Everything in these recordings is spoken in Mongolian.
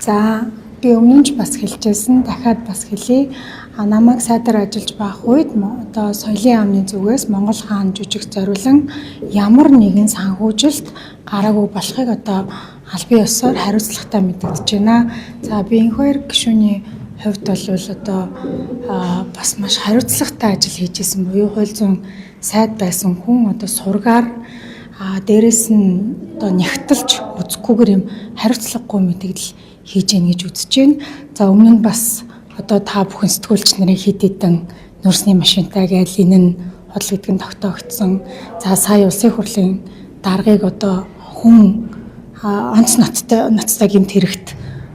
За, би өмнө нь ч бас хэлжсэн, дахиад бас хэлье. А намайг сайдаар ажиллаж байх үед одоо соёлын яамны зүгээс Монгол хаан жүжигт зориулан ямар нэгэн санхүүжилт гараагүй болохыг одоо албан ёсоор хариуцлагатай мэдэгдэж байна. За, би энх хоёр гишүүний хувьд бол одоо бас маш хариуцлагатай ажил хийж исэн буюу хууль зүйн сайд байсан хүн одоо сургаар дээрэс нь одоо нягталж үзэхгүйгээр юм хариуцлагагүй мэдэгдэл хийж гин гэж үзэж байна. За, өмнө нь бас одоо та бүхэн сэтгүүлч нарын хэд хэдэн нүүрсний машинтай гээл энэ нь худал гэдэг нь тогтоогдсон. За, сая улсын хурлын даргаыг одоо хүн онц ноцтой гэмт хэрэгт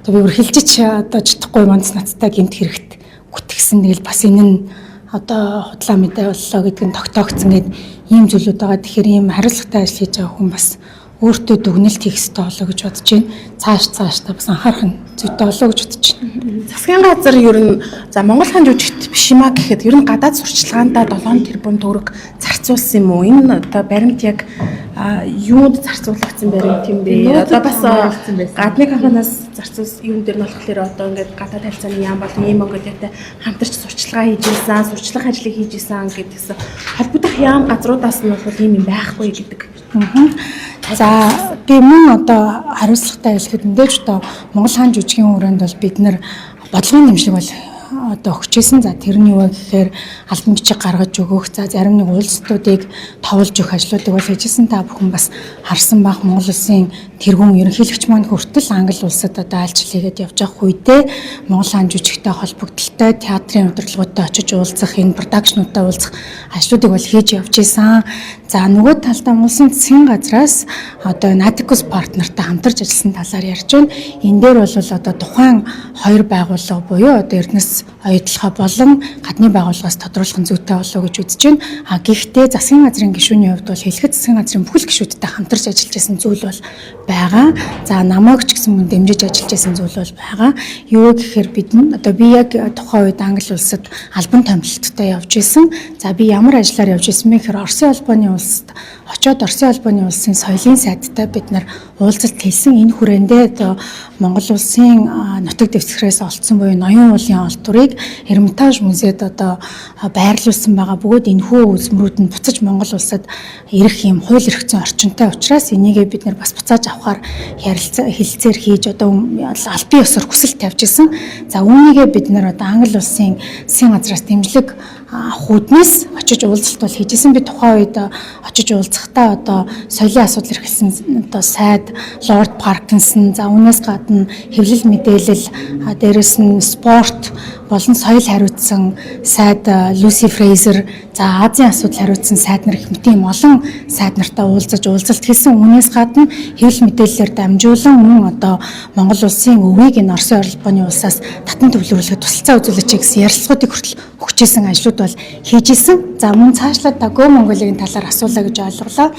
одоо би бүр хэлж ч одоо чадахгүй онц ноцтой гэмт хэрэгт гүтгсэн. Тэгэл бас энэ нь одоо худлаа мэдээ боллоо гэдэг нь тогтоогдсон гэд ийм зүйлүүд байгаа. Тэгэхээр ийм хариуцлагатай ажил хийж байгаа хүн бас өөртөө дүгнэлт хийх ёстой болоо гэж бодож байна. Цааш та бас анхаарах нь зүйтэй болоо гэж бодож байна. Засгийн газар ер нь за Монгол хаан жүжигт биш юмаа гэхэд ер нь гадаад сурчлагаандаа 7 тэрбум төгрөг зарцуулсан юм уу? Энэ одоо баримт яг юунд зарцуулагдсан баримт юм бэ? Одоо бас гадны компаниас зарцуулсан юм дээр нь болохоор одоо ингээд гадаад харилцааны яам болон ийм өнгөтэй хамтарч сурчлагаа хийж исэн, сурчлах ажлыг хийж исэн гэдгсэн холбогдох яам газруудаас нь бол ийм юм байхгүй гэдэг. За, би мөн одоо хариуцлагатай хэлэхэд мэдээж одоо Монгол хаан жүжигийн хүрээнд бол бид нэр бодлогын дэмжлэг бол одоо өгчээсэн. За, тэр нь юу вэ гэхээр албан бичиг гаргаж өгөх, за зарим нэг уулзалтуудыг товлж өгөх ажлуудыг бол хийжсэн. Та бүхэн бас харсан байх, Монгол улсын тэргүүн ерөнхийлөгч маань хүртэл Англи улсад одоо айлчлал хийгээд явж байгаа үедээ Монгол хаан жүжигтэй холбогдлолтой театрын удирдлагуудтай очиж уулзах, энэ продакшнуудтай уулзах ажлуудыг бол хийж явж исэн. За, нөгөө талдаа Улсын засгийн газраас одоо Atticus партнертай хамтарч ажилласан талаар ярьж байна. Энэ дээр бол одоо тухайн хоёр байгууллага буюу одоо Эрдэнэс оюутлогоо болон гадны байгууллагаас тодруулах нь зүйтэй болов гэж үзэж байна. А гэхдээ засгийн газрын гишүүний хувьд бол хэлэхэд засгийн газрын бүхэл гишүүдтэй хамтарч ажиллаж байсан зүйл бол байгаа. За, намайг ч гэсэн мөн дэмжиж ажиллаж байсан зүйл бол байгаа. Юу гэхээр бид одоо би яг тухайн үед Англи улсад албан томилолттой явж исэн. За, би ямар ажиллаар явж исэн бэ гэхээр Оросын холбооны улсад очоод Оросын холбооны улсын соёлын сайдтай бид нар уулзалт хийсэн. Энэ хүрээндээ одоо Монгол улсын нутаг дэвсгэрээс олдсон буюу ноён уулын олдврыг Эрмитаж музейд одоо байрлуулсан байгаа бөгөөд энэхүү үзмрүүд нь буцаж Монгол улсад ирэх юм хууль эрх зүйн орчинтой учраас энийгээ бид нар бас буцааж авахар ярилцаа хэлцээр хийж одоо албан ёсоор хүсэл тавьж исэн. За, үүнийгээ бид нар одоо Англи улсын засгийн газраас дэмжлэг авах үүднээс очиж уулзалт бол хийжсэн. Би тухайн үед очиж уулзахдаа одоо соёлын асуудал эрхэлсэн одоо сайд Лорд Паркинсон, за үүнээс гадна хэвлэл мэдээлэл, дээрэс нь спорт болон соёл хариуцсан сайд Люси Фрейзер, за Азийн асуудал хариуцсан сайд нар гэх мэт ийм олон сайд нартай уулзаж уулзалт хийсэн. Үүнээс гадна хэвлэл мэдээллээр дамжуулан мөн одоо Монгол улсын өвийг энэ Оросын холбооны улсаас татан төвлөрүүлэхэд тусалцаа үзүүлээч гэсэн ярилцлагуудыг хүртэл өгч исэн ажлууд бол хийж исэн. За, мөн цаашлаад та Go Mongolia-гийн талаар асуулаа гэж ойлголоо.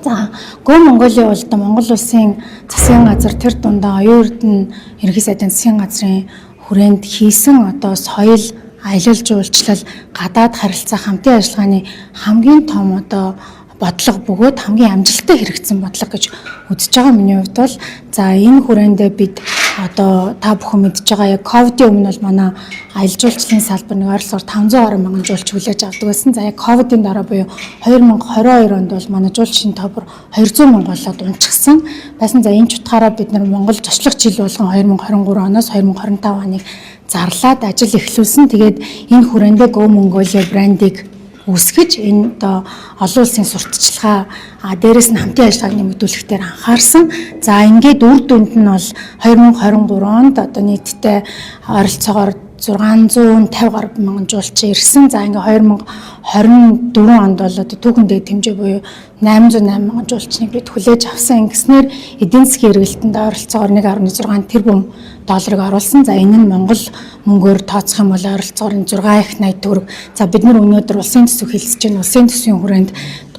За, Go Mongolia бол одоо Монгол улсын засгийн газар тэр дундаа оюун эрдэнэ ерөнхий сайдын засгийн газрын хүрээнд хийсэн одоо соёл, аялал жуулчлал, гадаад харилцаа, хамтын ажиллагааны хамгийн том одоо бодлого бөгөөд хамгийн амжилттай хэрэгжсэн бодлого гэж үзэж байгаа миний хувьд бол. За, энэ хүрээндээ бид одоо та бүхэн мэдж байгаа, яг ковидын өмнө бол манай аялал жуулчлалын салбар нэг ойролцоогоор 500 гаруй мянган жуулч хүлээж авдаг байсан. За, яг ковидын дараа буюу 2022 онд бол манай жуулчдын тоо бүр 200 мянга болоод унчихсан байсан. За, энэ ч утгаараа бид нар Монгол зочлох жил болгон 2023 оноос 2025 оныг зарлаад ажил эхлүүлсэн. Тэгээд энэ хүрээндээ Go Mongolia брендийг үүсгэж энэ одоо олон улсын сурталчилгаа, дээрэс нь хамтын ажиллагааг нэмэгдүүлэх дээр анхаарсан. За, ингээд үр дүнд нь бол 2023 онд одоо нийтдээ ойролцоогоор 650 гаруй мянган жуулчин ирсэн. За, ингээ 2024 онд бол одоо түүхэн дээд хэмжээ буюу 808 мянган жуулчныг бид хүлээж авсан. Ингэснээр эдийн засгийн эргэлтэнд ойролцоогоор 1.6 тэрбум долларыг оруулсан. За, энэ нь Монгол мөнгөөр тооцох юм бол ойролцоогоор 6 их 80 төгрөг. За, бид нар өнөөдөр улсын төсөв хэлэлцэж байна. Улсын төсвийн хүрээнд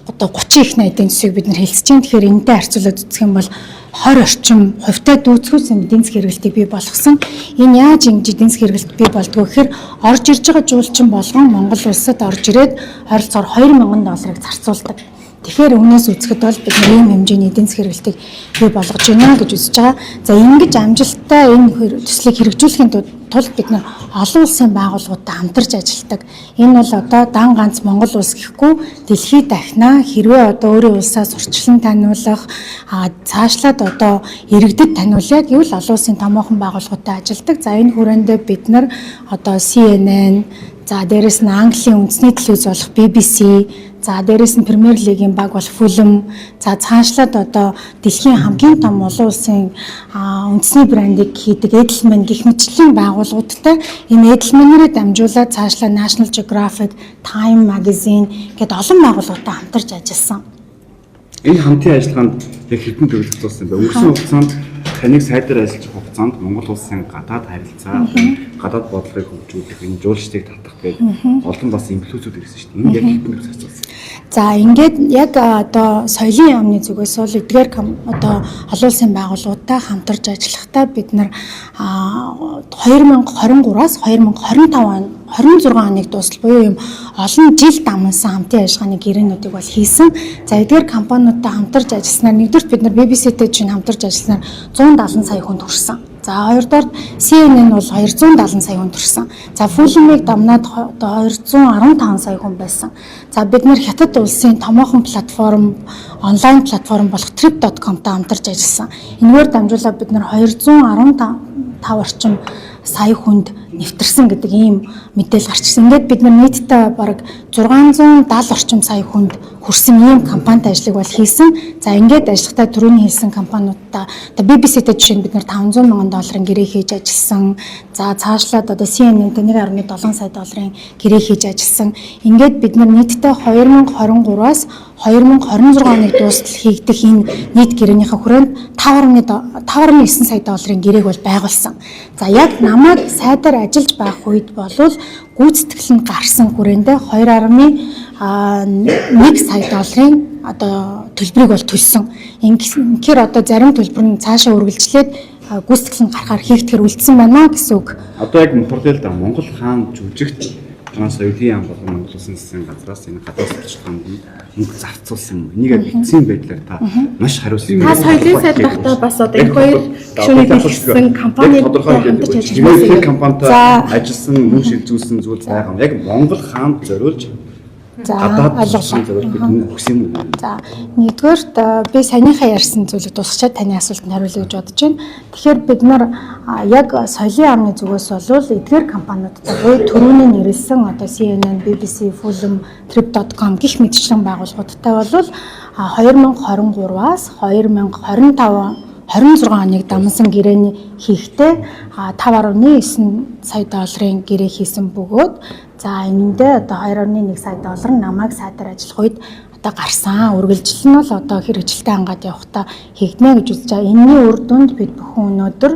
одоо 30 их 80-ын төсвийг бид нар хэлэлцэж байна. Тэгэхээр энэтэй харьцуулаад үзэх юм бол 20 орчим хувьтай дүйцэхүйц эдийн засгийн эргэлтийг бий болгосон. Энэ яаж ингэж эдийн засгийн эргэлт бий болдгоо гэхээр орж ирж байгаа жуулчин болгон Монгол улсад орж ирээд ойролцоогоор 2000 долларыг зарцуулдаг. Тэгэхээр үүнээс үзэхэд бол бид нар ийм хэмжээний эдийн засгийн хэрэглэлтийг бий болгож байна гэж үзэж байгаа. За, ингэж амжилттай энэ төслийг хэрэгжүүлэхийн тулд бид нар олон улсын байгууллагуудтай хамтарч ажилладаг. Энэ бол одоо дан ганц Монгол улс гэхгүй, дэлхийд дахина хэрвээ одоо өөрийн улсаа сурталчлан таниулах, цаашлаад одоо иргэдэд таниулъя гэвэл олон улсын томоохон байгууллагуудтай ажилладаг. За, энэ хүрээндээ бид нар одоо CNN, за дээрэс нь Английн үндэсний телевиз болох BBC, за дээрэс нь Премьер Лигийн баг болох Fulham, за цаашлаад одоо дэлхийн хамгийн том олон улсын үндэсний брендийг хийдэг Edelman гэх мэтчилэн байгууллагуудтай, энэ Edelman-ээрээ дамжуулаад цаашлаа National Geographic, Time Magazine гэдээ олон байгууллагуудтай хамтарч ажилласан. Энэ хамтын ажиллагаанд яг хэдэн төгрөг зарцуулсан бэ? Өнгөрсөн хугацаанд, таныг сайдаар ажиллаж байгаа хугацаанд Монгол улсын гадаад харилцаа, гадаад бодлогыг хөгжүүлэх, энэ жуулчдыг татах гэдэг олон бас инфлюенсүүд ирсэн шүү дээ. Энэ яг хэдэн төгрөг зарцуулсан? За, ингээд яг одоо соёлын яамны зүгээс бол эдгээр одоо олон улсын байгууллагуудтай хамтарч ажиллахдаа бид нар 2023-аас 2025 он, 26 оныг дуустал буюу юм олон жил дамнасан хамтын ажиллагааны гэрээнүүдийг бол хийсэн. За, эдгээр компаниудтай хамтарч ажилласнаар нэгдүгээрт бид нар BBC-тэй чинь хамтарч ажилласнаар 170 сая хүнд хүрсэн. За, хоёрдугаар CNN бол 270 сая хүн төрсэн. За, Fulham-ыг дамнаад одоо 215 сая хүн байсан. За, бид нар Хятад улсын томоохон платформ, онлайн платформ болох trip.com-тай хамтарч ажилласан. Энэгээр дамжуулаад бид нар 215 орчим сая хүнд нэвтэрсэн гэдэг ийм мэдээлэл гарчсан. Ингээд бид нар нийтдээ бараг 670 орчим сая хүнд хүрсэн ийм компанид ажлыг бол хийсэн. За, ингээд ажиллахдаа түрүүний хэлсэн компаниудаа, одоо BBC-тэй жишээ нь бид нар 500 мянган долларын гэрээ хийж ажилласан. За, цаашлаад одоо CNN-тэй 1.7 сая долларын гэрээ хийж ажилласан. Ингээд бид нар нийтдээ 2023-аас 2026 оныг дуустал хийгдэх энэ нийт гэрээнийхээ хүрээнд 5.9 сая долларын гэрээг бол байгуулсан. За, яг намайг сайдаар ажиллаж байх үед болвол гүйцэтгэл нь гарсан хүрээндээ 2.1 сая долларын одоо төлбөрийг бол төлсөн. Ингэхээр одоо зарим төлбөр нь цаашаа үргэлжлээд гүйцэтгэл нь гарахаар хийгдэхэр үлдсэн байна гэсэн үг. Одоо яг мухарлаа л да, Монгол хаан жүжигт Транс соёлын яам болон Монгол Улсын засгийн газраас энэ гадаад сурталчилгаанд нь мөнгө зарцуулсан юм. Энийг яг эцсийн байдлаар та маш хариуцсан. Та соёлын сайд байхдаа бас одоо энэ хоёр гишүүнийг дэлгэсэн компанид хамтарч ажилласан. Тэр компанитай ажилласан, мөнгө шилжүүлсэн зүйл байгаа юм. Яг Монгол хаанд зориулж гадаад сурталчилгаанд зориулж бид мөнгө өгсөн юм уу? За, нэгдүгээрт би саяныхаа ярьсан зүйлийг дуусгачаад таны асуултанд хариулъя гэж бодож байна. Тэгэхээр бид нар яг соёлын яамны зүгээс болвол эдгээр компаниудтай буюу түрүүний нэрлсэн одоо CNN, BBC, Fulham, Trip.com гэх мэтчлэн байгууллагуудтай болвол 2023-аас 2025 26 оныг дамнасан гэрээний хийхдээ 5.9 сая долларын гэрээ хийсэн бөгөөд, за, энэндээ одоо 2.1 сая доллар нь намайг сайдаар ажиллах үед одоо гарсан. Үргэлжлэл нь бол одоо хэрэгжилтэй хангаад явахдаа хийгдэнэ гэж үзэж байгаа. Энэний үр дүнд бид бүхэн өнөөдөр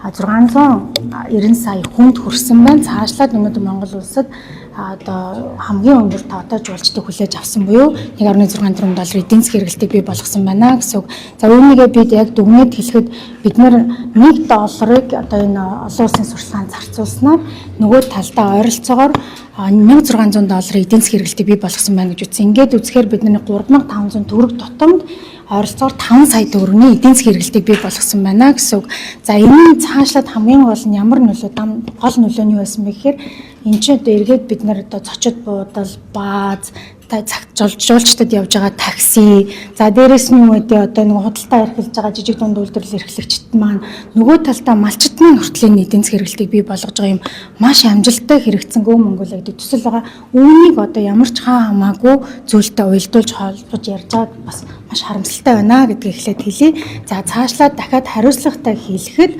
690 сая хүнд хүрсэн байна. Цаашлаад өнөөдөр Монгол улсад одоо хамгийн өндөр тоотой жуулчдыг хүлээж авсан буюу 1.6 тэрбум доллар эдийн засгийн хэрэглэлтийг бий болгосон байна гэсэн үг. За, үүнийгээ бид яг дүгнээд хэлэхэд бид нар 1 долларыг одоо энэ олон улсын сурталчилгаанд зарцуулснаар нөгөө талдаа ойролцоогоор 1600 долларын эдийн засгийн хэрэглэлтийг бий болгосон байна гэж үзсэн. Ингээд үзэхээр бид нар 3500 төгрөг тутамд ойролцоогоор 5 сая төгрөгийн эдийн засгийн хэрэглэлтийг бий болгосон байна гэсэн үг. За, энэний цаашлаад хамгийн гол нь ямар нөлөө, гол нөлөө нь юу байсан бэ гэхээр энэ чинь одоо эргээд бид нар одоо зочид буудал, бааз, жуулчдад явж байгаа такси, за, дээрэс нь юу гэдэг, одоо нэг худалдаа эрхэлж байгаа жижиг дунд үйлдвэрлэл эрхлэгчид маань, нөгөө талдаа малчид маань хүртэл энэ эдийн засгийн хэрэглэлтийг бий болгож байгаа юм маш амжилттай хэрэгцсэн Go Mongolia гэдэг төсөл байгаа. Үүнийг одоо ямар ч хаа хамаагүй зүйлтэй уялдуулж холбож ярьж байгаад бас маш харамсалтай байна гэдгийг эхлээд хэлье. За, цаашлаад дахиад хариуцлагатай хэлэхэд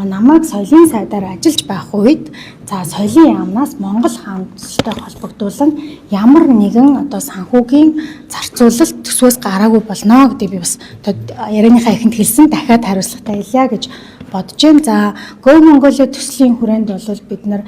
намайг соёлын сайдаар ажиллаж байх үед, за, соёлын яамнаас Монгол хаан төсөлтэй холбогдуулан ямар нэгэн одоо санхүүгийн зарцуулалт төсвөөс гараагүй болно гэдгийг би бас одоо ярианыхаа эхэнд хэлсэн, дахиад хариуцлагатай хэлье гэж бодож байна. За, Go Mongolia төслийн хүрээнд бол бид нар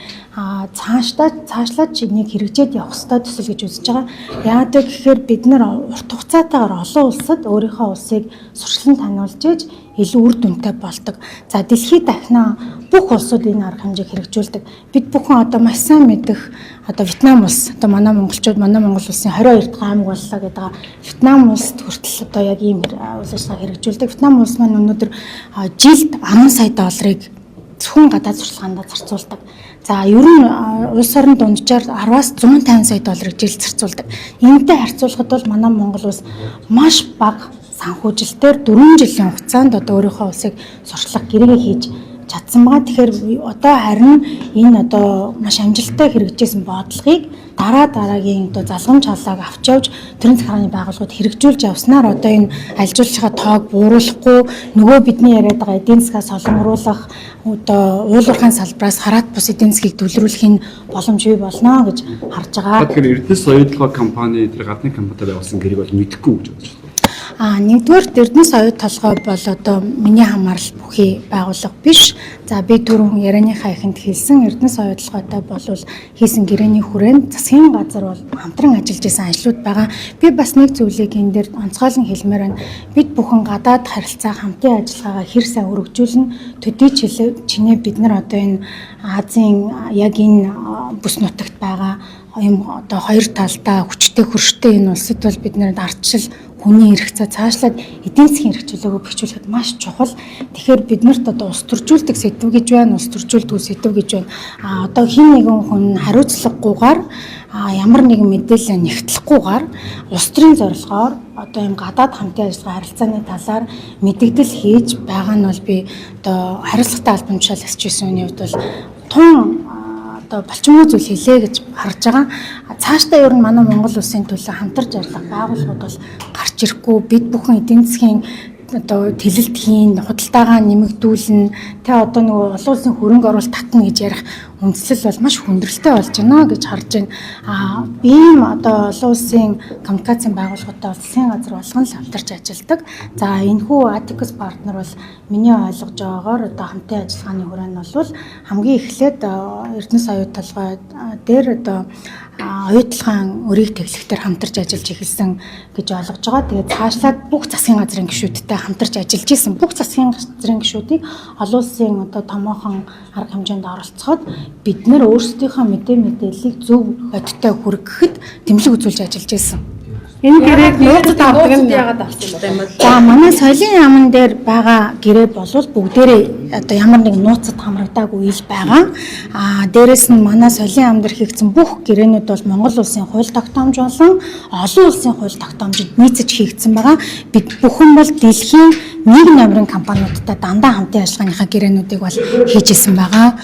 Цаашдаа цаашлаад энийг хэрэгжээд явах ёстой төсөл гэж үзэж байгаа. Яагаад гэхээр бид нар урт хугацаатайгаар олон улсад өөрийнхөө улсыг сурчлан таниулж иж илүү үр дүнтэй болдог. За, дэлхийд дахина бүх улсууд энэ арга хэмжээг хэрэгжүүлдэг. Бид бүхэн одоо маш сайн мэдэх одоо Вьетнам улс, одоо манай монголчууд, манай Монгол улсын 22 дахь аймаг боллоо гэдэг Вьетнам улсад хүртэл одоо яг ийм үйл ажиллагаа хэрэгжүүлдэг. Вьетнам улс маань өнөөдөр жилд 10 сая долларыг зөвхөн гадаад сурталчилгаанд зарцуулдаг. За, ер нь улс орон дунджаар 10-аас 150 сая долларыг жилд зарцуулдаг. Энэтэй харьцуулахад бол манай Монгол улс маш бага санхүүжилтээр 4 жилийн хугацаанд одоо өөрийнхөө улсыг сурталчлах гэрээгээ хийж чадсан байгаа. Тэгэхээр одоо харин энэ одоо маш амжилттай хэрэгжижсэн бодлогыг дараа дараагийн одоо залгамж халааг авч явж, төрийн захиргааны байгууллагууд хэрэгжүүлж явснаар одоо энэ ажилжуулагчийн тоог бууруулахгүй, нөгөө бидний яриад байгаа эдийн засгаа солонгоруулах, одоо уулуурхайн салбараас хараат бус эдийн засгийг төлрүүлэх энэ боломж бий болно гэж харж байгаа. Тэгэхээр Эрдэнэс оюутлогоо компани тэр гадны компанитай байгуулсан гэрээг бол мэдэхгүй гэж бодож байна. Нэгдүгээр, Эрдэнэс оюу толгой бол одоо миний хамаарал бүхий байгууллага биш. За, би түрүүн ярианыхаа эхэнд хэлсэн, Эрдэнэс оюу толгойтой бол хийсэн гэрээний хүрээнд засгийн газар бол хамтран ажиллаж исэн ажлууд байгаа. Би бас нэг зүйлийг энэ дээр онцгойлон хэлмээр байна. Бид бүхэн гадаад харилцаа, хамтын ажиллагаагаа хэр сайн өргөжүүлнэ. Төдий чинээ бид нар одоо энэ Азийн яг энэ бүс нутагт байгаа юм одоо хоёр талдаа хүчтэй хөрштэй энэ улсад бол бид нарт ардчил хүний эрх, за цаашлаад эдийн засгийн эрх чөлөөгөө бэхжүүлэхэд маш чухал. Тэгэхээр бид нарт одоо улс төржүүлдэг сэдэв гэж байна, улс төржүүлдэг сэдэв гэж байна. Одоо хэн нэгэн хүн хариуцлагагүйгээр, ямар нэгэн мэдээлэл нэгтлэхгүйгээр улс төрийн зорилгоор одоо юм гадаад хамтын ажиллагаа харилцааны талаар мэдэгдэл хийж байгаа нь бол би одоо хариуцлагатай албан тушаал эсчихсэн үний хувьд бол тун одоо болчмоо зүйл хэлээ гэж харж байгаа. Цаашдаа ер нь манай Монгол улсын төлөө хамтарч ажиллах байгууллагууд бол гарч ирэхгүй, бид бүхэн эдийн засгийн одоо тэлэлт хийн, худалдаагаа нэмэгдүүлнэ, тэ одоо нөгөө олон улсын хөрөнгө оруулалт татна гэж ярих үндслэл бол маш хүндрэлтэй болж байна гэж харж байна. Ийм одоо олон улсын коммуникацийн байгууллагуудтай бол засгийн газар болгон л хамтарч ажилладаг. За, энэхүү Atticus partner бол миний ойлгож байгаагаар одоо хамтын ажиллагааны хүрээнд бол хамгийн эхлээд Эрдэнэс оюу толгой дээр одоо оюутлагын өрийг тэглэхдээ хамтарч ажиллаж эхэлсэн гэж ойлгож байгаа. Тэгээд цаашлаад бүх засгийн газрын гишүүдтэй хамтарч ажиллаж исэн. Бүх засгийн газрын гишүүдийг олон улсын одоо томоохон арга хэмжээнд оролцоход бид нар өөрсдийнхөө мэдээллийг зөв бодиттой хүргэхэд дэмжлэг үзүүлж ажиллаж исэн. Энэ гэрээг нууцад авдаг нь яагаад авсан юм бол? За, манай соёлын яамн дээр байгаа гэрээ болвол бүгдээрээ одоо ямар нэгэн нууцад хамрагдаагүй ил байгаа. Дээрэс нь манай соёлын яам дээр хийгдсэн бүх гэрээнүүд бол Монгол улсын хууль тогтоомж болон олон улсын хууль тогтоомжид нийцэж хийгдсэн байгаа. Бид бүхэн бол дэлхийн нэг номерын компаниудтай дандаа хамтын ажиллагааныхаа гэрээнүүдийг бол хийж исэн байгаа.